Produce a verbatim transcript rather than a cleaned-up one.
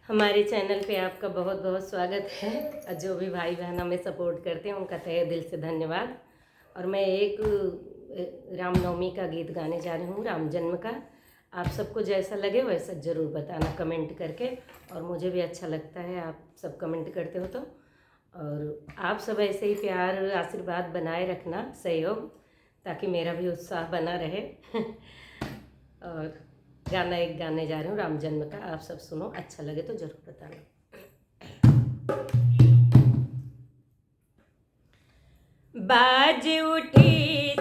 हमारे चैनल पे आपका बहुत बहुत स्वागत है। और जो भी भाई बहन हमें सपोर्ट करते हैं, उनका तहे दिल से धन्यवाद। और मैं एक, अ, रामनवमी का गीत गाने जा रही हूँ, राम जन्म का। आप सबको जैसा लगे वैसा ज़रूर बताना कमेंट करके, और मुझे भी अच्छा लगता है आप सब कमेंट करते हो तो। और आप सब ऐसे ही प्यार, आशीर्वाद बनाए रखना, सहयोग, ताकि मेरा भी उत्साह बना रहे। और गाना एक गाने जा रही हूँ राम जन्म का, आप सब सुनो, अच्छा लगे तो ज़रूर बताना। बाज उठी